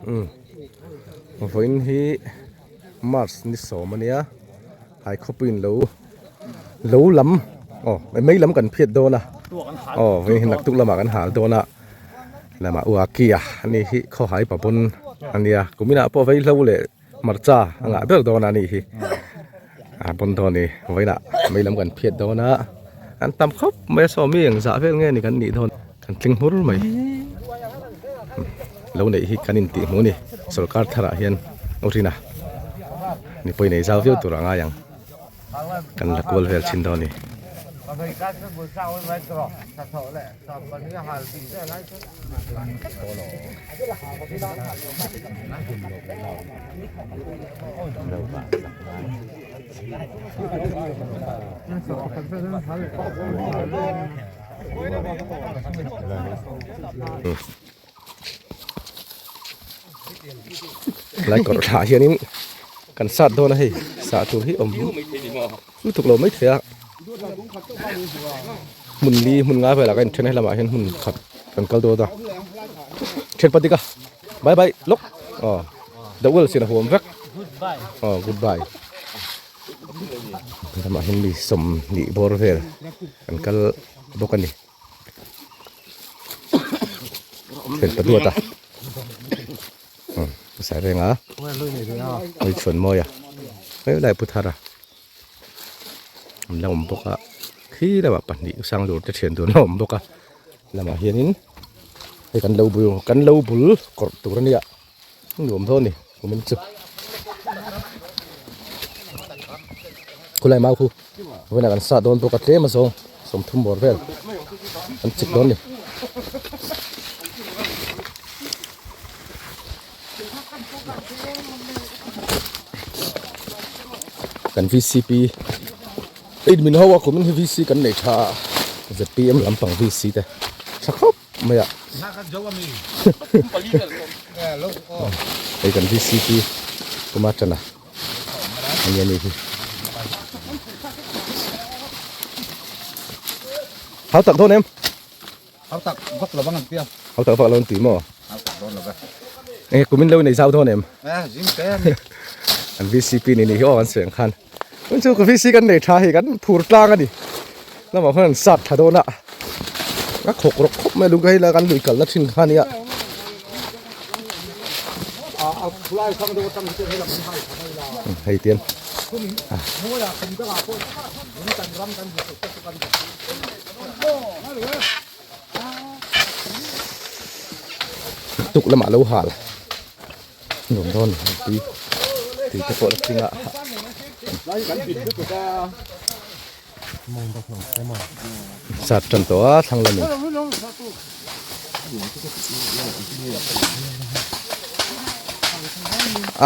Umm vawiin hi march ni sawm ania hai khawpuiin lo lo lam aw mei lam kan phiat dawn a aw vawiin hi naktuk lamah kan hal dawn a lamah uakia ani hi khawhai papawn ania kuminah pawh vaihlo leh Hmarcha a ngah ber dawn a nih hi a pawn dawn a ni vawiinah mei lam kan phiat dawn a an tam khawp mai a saw mi eng zah vel nge ni kan nih dawn kan tling hmur mai lo neih hi kan intih hmuh a ni sorkar tharah hian Urina mipui nei zau viau tur a ngai ang. Kan la kual vel thin dawn a ni. Lai kawr thlah hianin kan sat dawn a hei sah tur hi awm lutuk lo maithei a hmun li hmun nga velah ka inthen a helamah hian hmun khat kan kal dawn a then patik a bye bye lawk aw the world sin a huam vek aw goodbye helamah hian mi sawmhnih bawr vel kan kal bawk a ni. Thlen ta duat a sai reng a hei chhuan mawi a hei lai pu thar a an la awm bawk a khi lamah pahnih sang tur te thian tur an la awm bawk a lamah hianin hei kan lo bul kan lo bul kawrh tur a nia nuam dawn a ni kumin chu khulai mau khu vawiinah kan sah dawn bawk a tlem a zawng sawmthum bawr vel an chik dawn a ni. Kan vcp eight min ho a kumin hi vc kan nei tha a zpm lampang vc te tha khawp. mai a hei kan vcp kuma tana ani ani hi hau tak dawn em hau tak vak lo bang an tia hau tak vak lo an ti maw hau tak dawn lo ve enge kumin lo nei zau dawn em eh zing te ani an vcp ni ni hi aw an seng khan Tun chu ka VC kan nei tha hi kan phur tlang a ni lamah khuan an sat tha dawn a a khawk rawk khawp mai lung hei la kan lui kalna thin kha ania hei tian tuk lamah lo hal. Nuam dawn tui tui te pawh la tling a sat tan tawh a thlang lamin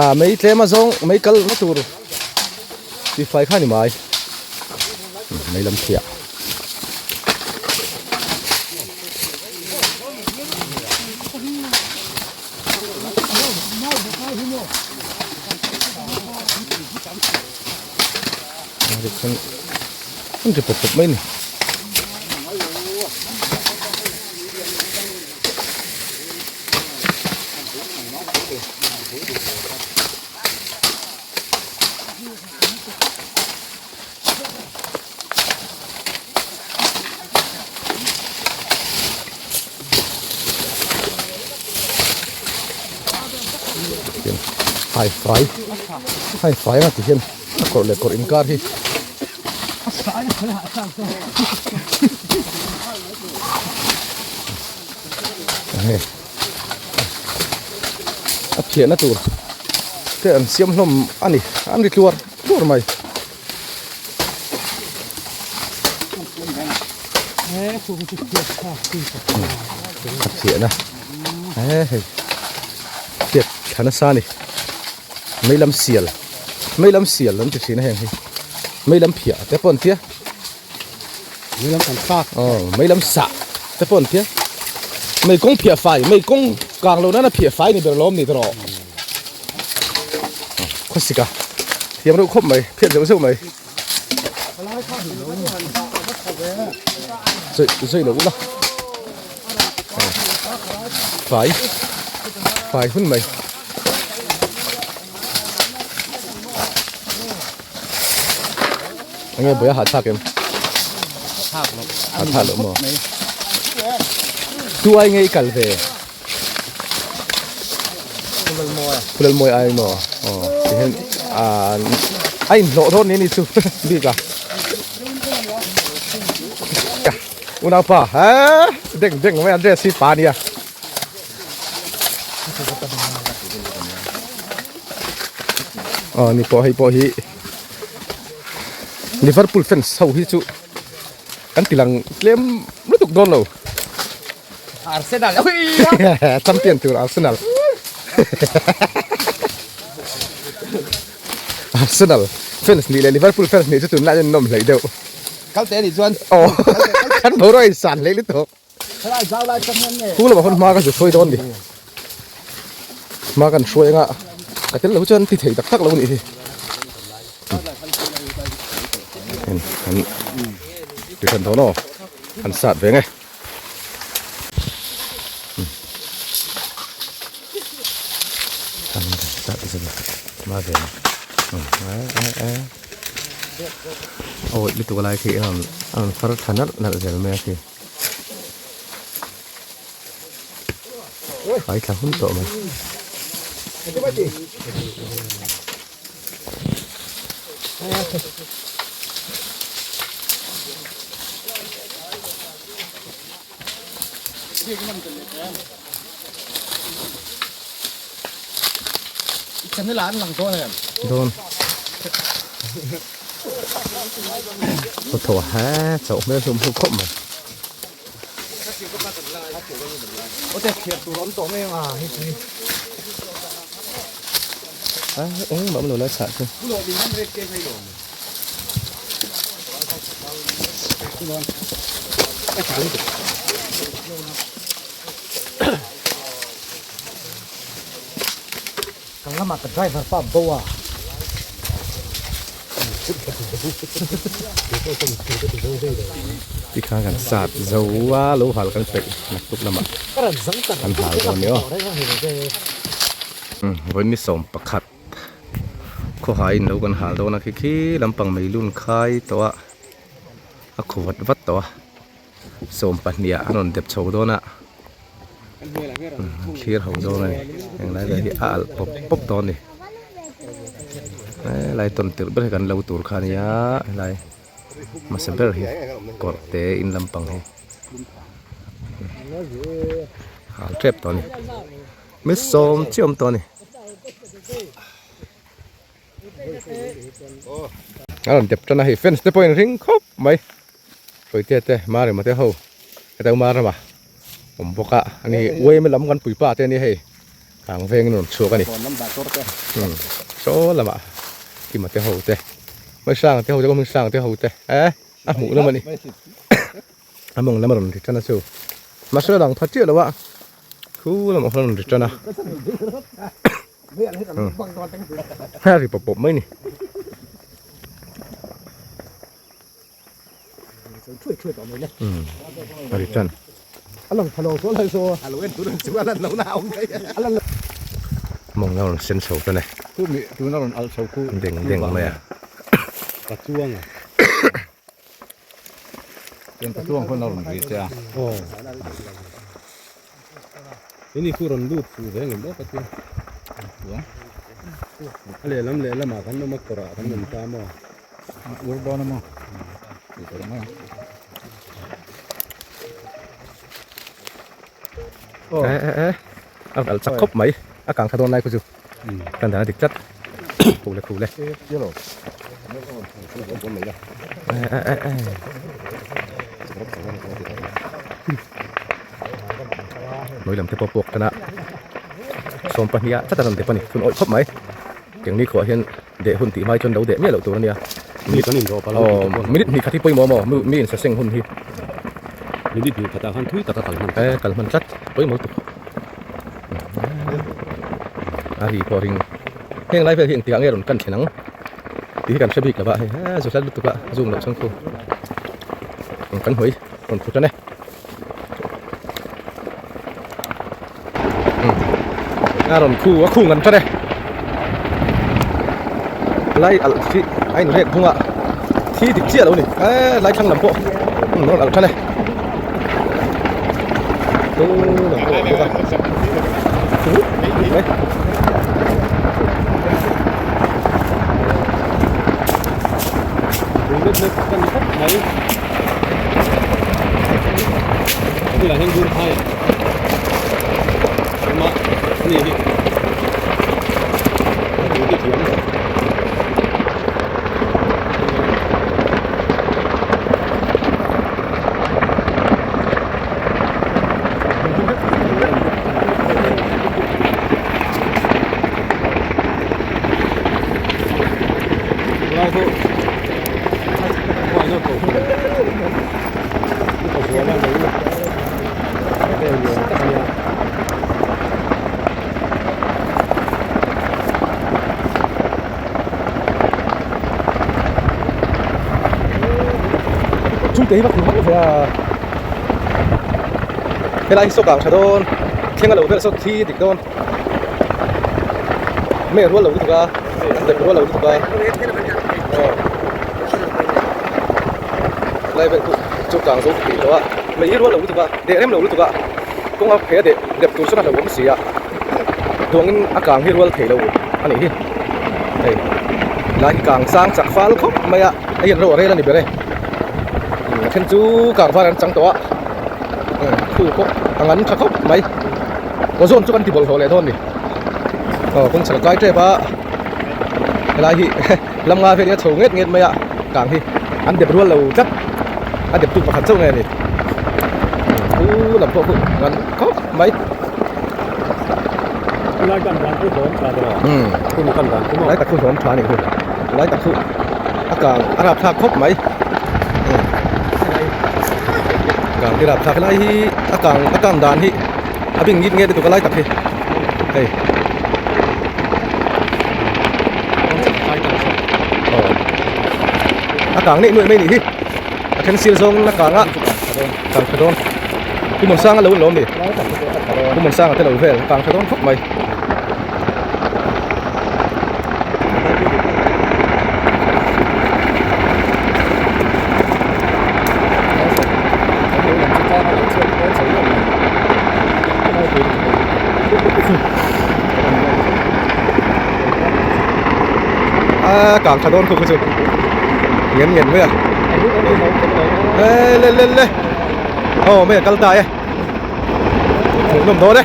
a mei tlem a zawng mei kal na tur tui fai kha a ni mai mei lam thiah. An ri pawp pawp mai a ni. Hai fai hai fai a ti hian a kawrh leh kawrh inkar hi enge a phiahna tur te an siam hlawm a ni an ri tluar tluar mai. A phiahna he hei phiat thla nasa a ni mei lam sial mei lam sial an ti thin a heng hi mei lam phiah te pawh an tia mei lam kan thlak aw mei lam sah te pawh an tia mei kawng phiah fai mei kawng kang lo nana phiah fai ni ber lawm ni tawh khawsik a thiam reuh khawp mai phiat zeuh zeuh mai zui zui lo ula fai fai hun mai. Enge buai a hahthlak em? Hahthlak loh maw? Tu ai nge i kal ve? Phulalmawi ai maw? Aw tihian a inhlawh dawn ni chu bik a. Unaupa he deng deng mai a dress hi pa ania. Aw ni pawh hei pawh hi Liverpool fans ho hi chu kan ti lang tlem lutuk dawn lo. Arsenal champion tur Arsenal Arsenal fans nih leh Liverpool fans nih chu tunlai hian nawm hleih deuh. Kal teh anih chuan. Aw kan boruak a insan hleih lutuk. Khu lamah khawn hma ka zu hruai dawn ni. Hma kan hruai anga ka tel lo chuan ti thei tak tak lo nih hi. An ti hran dawn aw an sat ve nge. An sat ve hma ve a. Awi lutuk lai khi a rawn far tha nalh nalh zel mai a khi. Fai thla hun tawh mai. Dawn. Có thổ há chậu mê hlum hlum khawp mai. À, eng mah lo la chah chu. Kan lamah ka driver pa bo a. Tikhan kan sat zo a lo hal kan peih naktuk lamah kan hal dawn ni aw. Vawi ni 11 khawhaiin lo kan hal dawn a khi khi lampang meilun khai tawh a a khaw vat vat tawh a. 12 ah a rawn dep chho dawn a thlir ho dawn a ni englai vel hi a alh pawp pawp dawn a ni helai tawn tirh ber hi kan lo tur kha a nia helai hmasa ber hi kawr te in lampang hi hal tep tawh a ni mi sawm chiah awm tawh a ni. A rawn dep tan a hei fence te pawh in ring khawp mai Hruaitea te Marema te ho heta Marema awm bawk a ani uaima lam kan puipa te ania hei kang veng in rawn chhuak a ni saw lamah Kima te ho te Hmaisanga te ho te Hmingsanga te ho te eh a hmuh lam a ni a mawng lam a rawn ri tan a chu mahse a lang pha chiah lo a khu lamah khuan a rawn ri tan a. A ri pawp pawp mai ni. A ri tan. Mawng la rawn sen chho tan e. Deng deng mai a. Ini khu rawn lut fuh ve ngem bawk a tia. A lehlam lehlamah kan awm a kawrah kan awm ta maw? Ur dawn a maw? Eh eh eh a kal chak khawp mai a kang tha dawn lai khu chu kan dan a dik tlat khu le khu le eh eh eh eh Hnuai lam te pawh puak tan a 12 ah tlat a rawn dep a ni chhun awih khawp mai kengni khuah hian deh hun tih hmai chuan lo deh miah loh tur a nia aw minute hnih khat hi pawimawh maw mi in saseng hun hi minute hnih khatah khan thui tak a kal hman e kal hman tlat pawimawh lutuk a ri pawh ring heng lai vel hi engtikah nge rawn kan thlen ang tih hi kan hre bik lo va hei he zu hlat lutuk a zoom loh chuan khu kan hawi rawn phut tan e. A rawn khu a khung an tan e lai alh khi a inrek bung a. Thi dik chiah lo ni e lai thlang lam pawh an rawn alh than e chu lam pawh a bawk a mai. Chung te hi va khum vak ve a helai hi saw kang tha dawn thleng a lo vel saw thi dik dawn mei a rual lo lutuk a an dep rual lo lutuk a aw helai vel chu chu kang zo tih tawh a mei hi rual lo lutuk a deh rem lo lutuk a kawng a phei a deh dep tur chuan a hlauhawm si a duangin a kang hi rual thei lo a nih hi hei lai hi kang sang chak fal khawp mai a hei hian ro a rel a ni ber e a then chu kang var an chang tawh a khu pawh a ngan tha khawp mai aw zawn chu kan ti bawlhhlawh leh dawn a ni aw kawng chhak a kai tep a helai hi lam nga vel hi a chho nget nget mai a kang hi an dep rual lo tlat a dep tu pakhat chauh nge a ni khu lam pawh khu ngan khawp mai. Lai kan dan chu hlawm tha ber a kan dan chu lai tak chu hlawm tha a ni khu lai tak chu a kang a rap thlak khawp mai kang hi rap thlak lai hi a kang a kang dan hi a bing ngit nget lutuk a lai tak hi hei a kang neih nuaih mai nih hi a then sir zawng a kang a kang tha dawn Pu Muansanga lo lawm ni Pu Muansanga te lo vel kang tha dawn khawp mai. A kang tha dawn khawp chu ngen ngen mai a le le le Aw mai a kal ta e hmuh nawm dawn e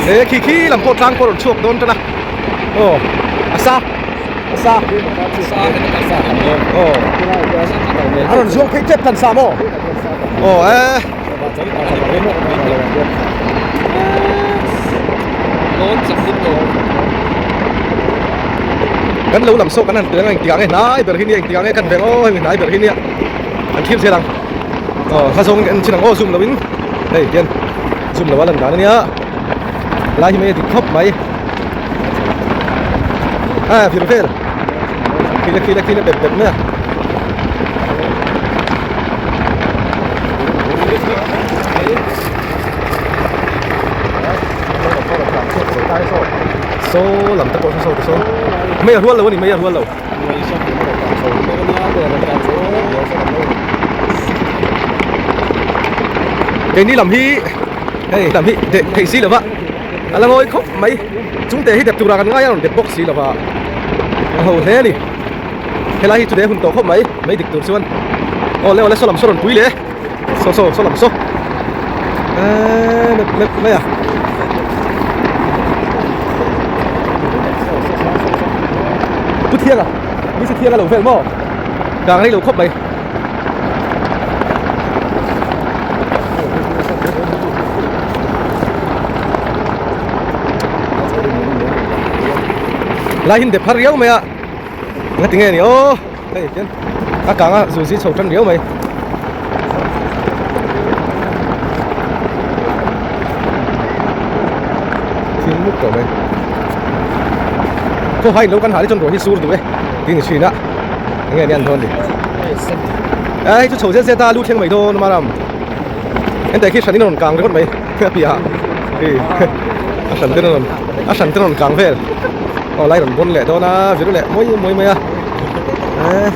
he khi khi lam pawh tlang pawh a rawn chhuak dawn tan a aw a sa a sa aw a rawn zuang phei tep tan sa maw aw e Kan lo lam sawk an han piang a engtiang nge hnai ber hi nia engtiang nge kan veng aw hemi hnai ber hi nia an thlir zel ang aw hla zawng in en chin ang aw zoom lo in hei tian zoom lo a lan dan ania lai hi mai a dik khawp mai a vir vel khi la khi la khi la bep bep mai a. Saw lam te pawh saw te saw mei a rual lo a ni mei a rual lo keini lam hi hei lam hi deh theih si lova a la ngawi khawp mai chung te hi dep tura kan ngai a rawn dep bawk si lova a ho hle a ni helai hi chu deh hun tawh khawp mai mei dik tur chuan aw le aw le saw lam saw rawn pui leh. Saw saw saw lam saw eee mep mep mai a pu thianga mi si thianga lo vel maw kang rei lo khawp mai lai hin dep har riau mai a nga tinge ni aw Hei hian a kang a zu zi chho tan riau mai. Thil muk tawh mai. Khaw hai lo kan hal hi chuan ruah hi sur duh e tih ni thin a. Enge ni an dawn ni. Ai chu chho zel zel ta lu thleng mai dawn maram. Hentah khi hran in a rawn kang ringawt mai a piah ah. A hran ten a rawn a hran ten a rawn kang vel aw lai rawn bawn leh dawn a vir leh mawi mawi mai a eh.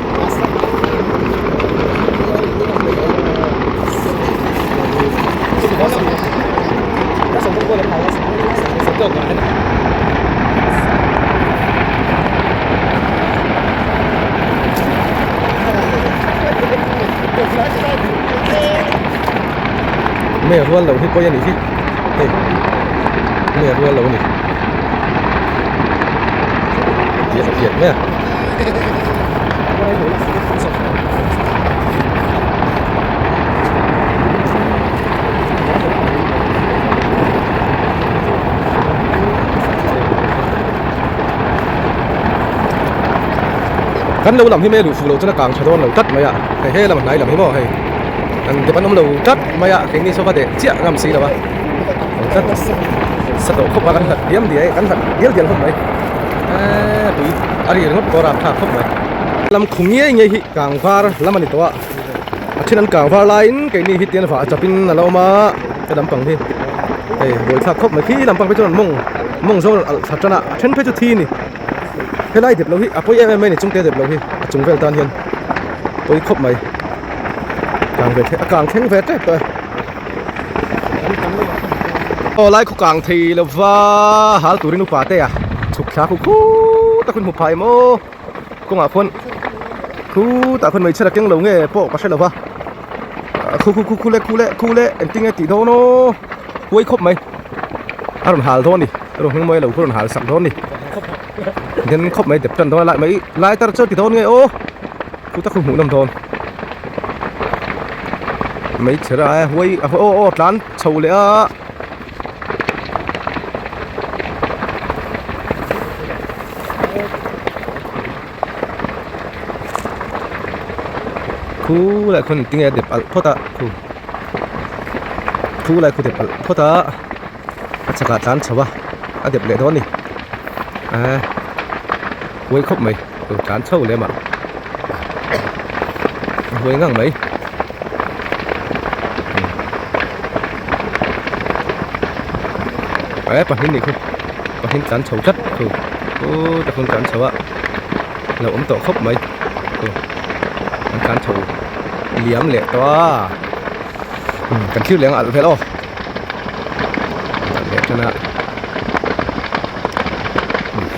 Mei a rual lo hi pawi a nih hi hei mei a rual lo a ni diat diat mai a. Kan lo lam hi mei a luh fuh loh chuan a kang tha dawn lo tlat mai a hei he lam a hnai lam hi maw hei an dep an awm lo tlat mai a keini saw va deh chiah ngam si lo a awm tlat sa tawh khawp a kan hlat diam diai kan hlat dial dial khawp mai eee tui a ri ringawt pawh a rapthlak khawp mai. Lam khu ngei ngei hi kang var lam a ni tawh a a then an kang var laiin keini hi tian vah a chapin a lo awm a he lampang hi hei buaithlak khawp mai khi lampang phei chuan an mawng mawng zawng a rawn alh thla tan a a then phei chu thi a ni. Helai dep lo hi a pawi em em mai a ni chungte dep lo hi a chung vel tan hian pawi khawp mai kang ve a kang thleng ve tep tawh e aw lai khaw kang thei lova hal turin upa te a chhuk thla khu khut a hun hmu phah em aw kawngah khuan khutah khuan hmeichhe la keng lo nge pawh ka hre lova khu khu khu le khu le khu le engtin nge tih dawn aw huai khawp mai a rawn hal dawn a ni a rawn hming mawi lo khu a rawn hal sak dawn a ni den khawp mai dep tan dawn a lai mai lai tar chuan ti dawn nge aw khu tak khu hmuh nawm dawn hmeichhe a huai aw aw tlan chho leh a. Khu lai khuan tinge a dep alh phawt a khu khu lai khu dep alh phawt a a chakah tlan chho a a dep leh dawn a ni eee huai khawp mai lo tlan chho lem ah a huai ngang mai eh pahnih nih khu pahnih tlan chho tlat khu aw takun tlan chho a. lo awm tawh khawp mai an tlan chho liam leh tawh a kan thlir leh ang alh vel aw alh leh tan a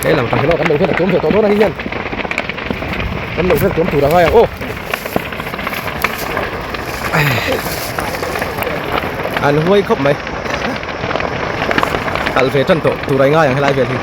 he lam tang hian aw kan lo vel a tuam ve tawh dawn a hei hian kan lo vel tuam tur a ngai ang aw an huai khawp mai alh ve tan tawh tur a ngai ang helai vel hi.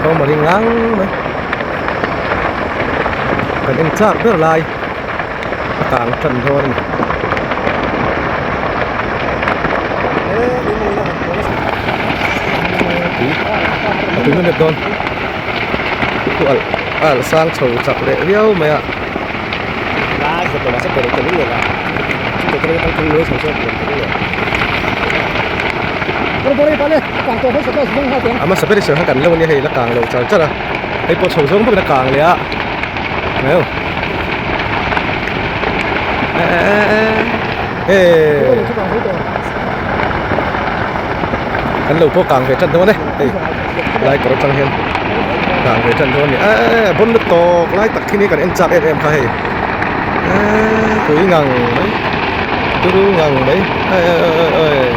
Thawm a ring ngang mai kan en chak ber lai a kang tan dawn a ni. A tui hnem dawn khu alh a alh sang chho chak leh viau mai a. A hmasa ber hi khan kan lo ania hei la kang lo char char a hei pawh chho zawng bawkin a kang leh a heu kan lo pawh kang ve tan dawn e hei lai kawr atang hian kang ve tan dawn a ni eee a bawn lutuk lai tak khi ni kan en chak em em kha hei eee tui ngang mai turu ngang mai oi oi oi oi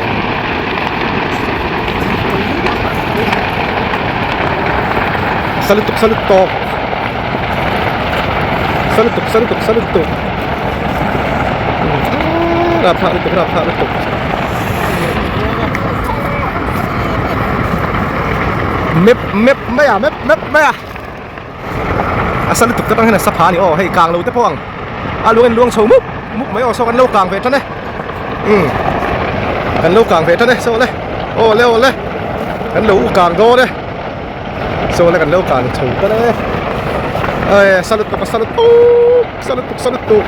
sa lutuk sa lutuk sa lutuk sa lutuk sa lutuk rapthlak lutuk rapthlak lutuk mep mep mai a mep mep mai a a sa lutuk te tang hian a sa pha a ni aw hei kang lo te pawh ang a luang in luang chho mup mup mai aw saw kan lo kang ve tan e umm. Kan lo kang ve tan e saw le aw le aw le kan lo u kang dawn e saw le kan lo kang chho tan e e sa lutuk a sa lutuk sa lutuk sa lutuk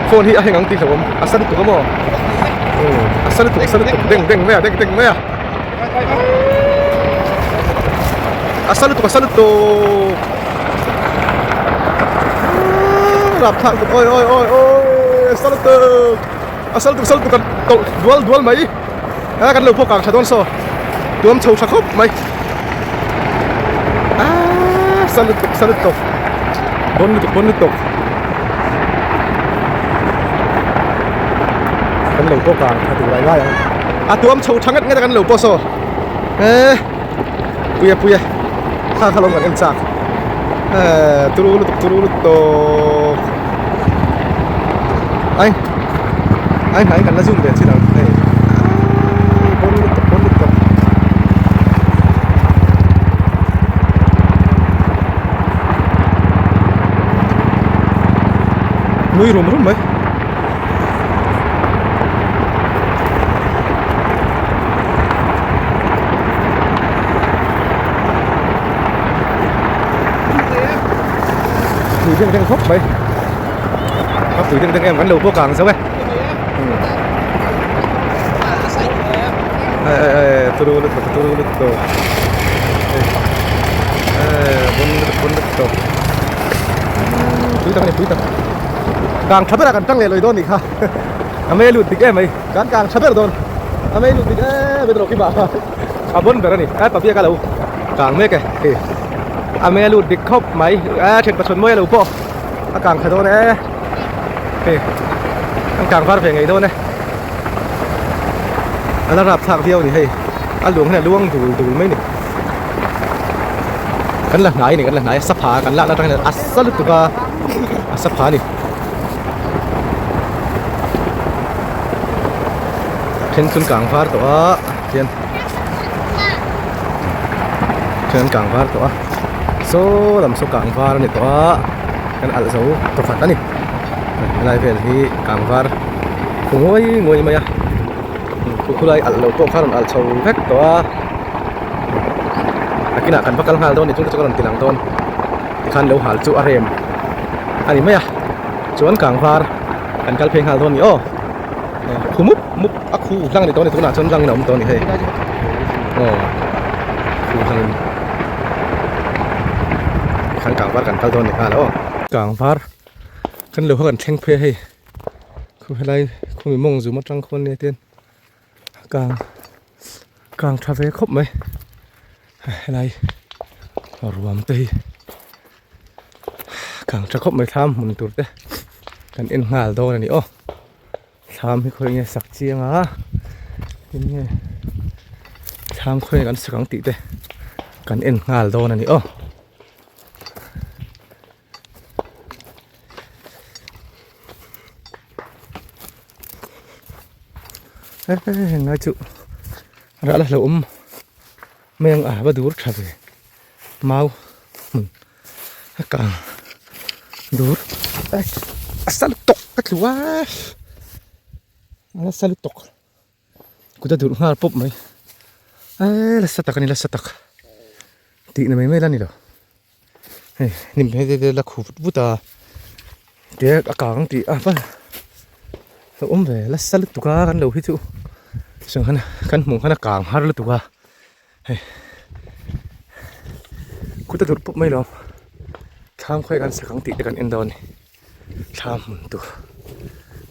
phone hi a heng ang tih hlauhawm a sa lutuk a maw a sa lutuk a sa lutuk deng deng mai a deng deng mai a a sa lutuk a sa lutuk rapthlak lutuk awi awi awi awi a sa lutuk. A sal tuk sal tuk kan tawlh dual dual mai a kan lo pawh kang tha dawn saw tuam chho tha khawp mai aaa sal lutuk sal lutuk bawn lutuk bawn lutuk kan lo pawh kang tha tur ai ngai ang a tuam chho tha ngat ngat a kan lo pawh saw e puia puia kha kha lawm kan en chak eh turu lutuk turu lutuk ai ai hnai kan la zoom ve chin ang hei bon lutuk bon lutuk nui rum rum mai. Tui deng deng khawp mai a tui deng deng em kan lo pawh kang zo e e turu lutuk turu lutuk e bon lutuk bon lutuk tui tak a ni tui tak kang tha berah kan tang leh lawih dawn nih kha a mei lut dik em mai. Kan kang tha ber dawn a mei lut dik em em rawh kima a bon ber a ni a pabiak a lo kang mek e hei a mei a lut dik khawp mai a then pathum mawi a lo pawh a kang tha dawn e hei an kang var ve ngei dawn e a la rap thlak viau a ni hei a luang hian a luang dul dul mai a ni kan la hnai a ni kan la hnai a sapha kan lakna atang hian a sa lutuk a a sapha a ni. Then chun kang var tawh a tian then kang var tawh a saw lam saw kang var a ni tawh a kan alh zo tawkhat a ni helai vel hi kang var khu nguai nguai mai a khu khulai alh lo pawh kha a rawn alh chho vek tawh a a kinah kan va kal nghal dawn ni chung te chu ka rawn ti lang dawn tikhan lo hal chu a rem a ni mai a chuan kang var kan kal phei nghal dawn a ni aw khu mup mup a khu hlang a ni tawh a ni tunah chuan hlangin a awm tawh a ni hei aw khu hlangin tikhan kang var kan kal dawn a ni nghal aw kang var kan lo kha kan thleng phei a hei khu helai khumi mawng zum atang khuan nia tian kang kang tha ve khawp mai helai ruam te hi kang tha khawp mai thlam hmun tur te kan en nghal dawn a ni aw thlam hi khawi nge sak chiang a tin nge thlam khawi nge kan sak ang tih te kan en nghal dawn a ni aw. Heng lai chu rah la hlauhawm mai ang a va dur tha ve mau hmun a kang dur a sa lutuk ka tlu a a la sa lutuk kut a dur nghal pawp mai e la sa tak a ni la sa tak tih na mai mai la ni lo. Hei hnim phei te te la khu vut vut a te a kang tih a va lo awm ve nasa lutuk a kan lo hi chu sanghan kan hmuh khan a kang har lutuk a hei kut a durh pawp mai lo thlam khawi kan sak ang tih te kan en dawn a ni thlam hmun tur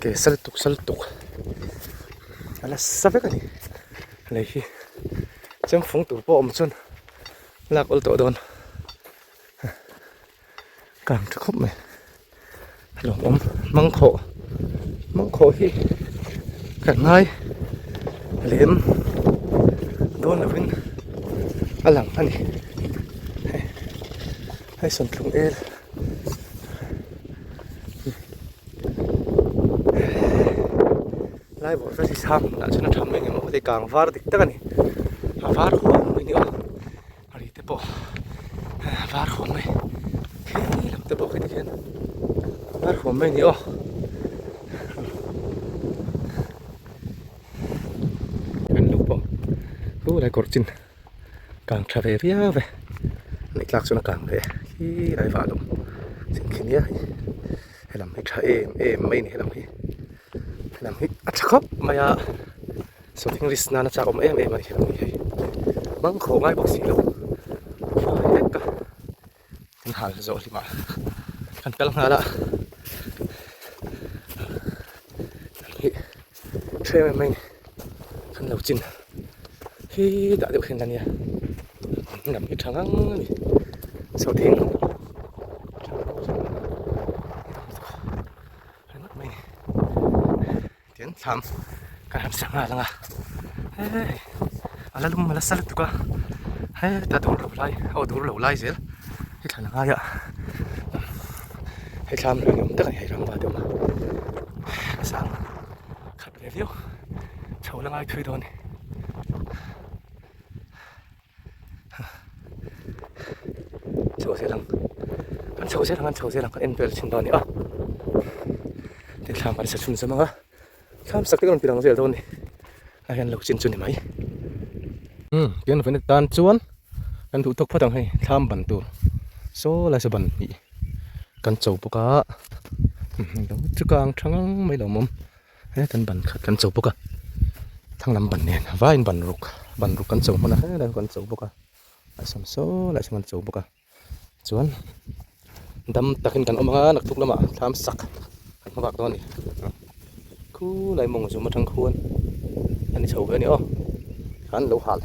ke sa lutuk sa lutuk a nasa vek a ni lei hi chemfung tur pawh awm chuan. Lak awl tawh dawn kang tha khawp mai lawmawm mangkhawh mangkhawh hi kan ngai lem dawn lovin a lang a ni hei hei sawmtlung el Lai bawr vel hi sang hmunah chuan a tha mai engemaw hei kang var dik tak a ni a var huam mai ni aw a ri te pawh a var huam mai khi lam te pawh khi tikhian a var huam mai ni aw. Helai kawr chin kang tha ve viau ve neih tlak chuan a kang ve khi lai vah loh chin khi nia hei helam hi tha em em mai a ni helam hi helam hi a tha khawp mai a sawhthing risk nana chak awm em em a ni helam hi hei mang khawh ngai bawk si lo fai vek a kan hal zawh hlim ah kan kal nghal a hi tha em em mai a ni kan lo chin hi dah deuh hian ania lam hi tha ngang a ni sawhthing ringawt mai a ni. Tin thlam kan han sa nghal ang a hei a la lum a la sa lutuk a heta dur lo lai aw dur lo lai zel hi thlan a ngai a hei thlam lui ni awm tak a ni hei ramva te awm a a sang khat ve viau chho la ngai thui dawn a ni. Chho zel ang kan chho zel ang kan chho zel ang kan en vel thin dawn a ni a tin thlam kan sa chhun zawm ang a thlam sak te ka rawn ti lang zel dawn a ni a hian lo chin chu ni mai umm tin vawiin atan chuan kan duh tawk phawt ang hei thlam ban tur saw lai saw ban hnih kan cho bawk a lo chu kang tha ngang mai lo awm. He kan ban khat kan cho bawk a thlang lam ban nen vaiin ban ruk ban ruk kan cho hman a helai kan cho bawk a a sam saw lai sawn kan cho bawk a chuan dam takin kan awm ang a naktuk lamah thlam sak kan hma bak dawn a ni khulai mawng zum atang khuan a ni chho ve a ni aw khan lo hal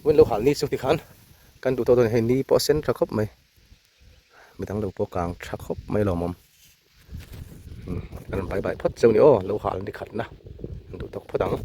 vawiin lo hal ni chu tikhan kan duh tawh dawn a ni hei ni pawh a sen tha khawp mai midang lo pawh kang tha khawp mai lawmawm. Kan rawn bai bai phawt cheu ni aw, lo hal ni khatna an duh tawk phawt ang.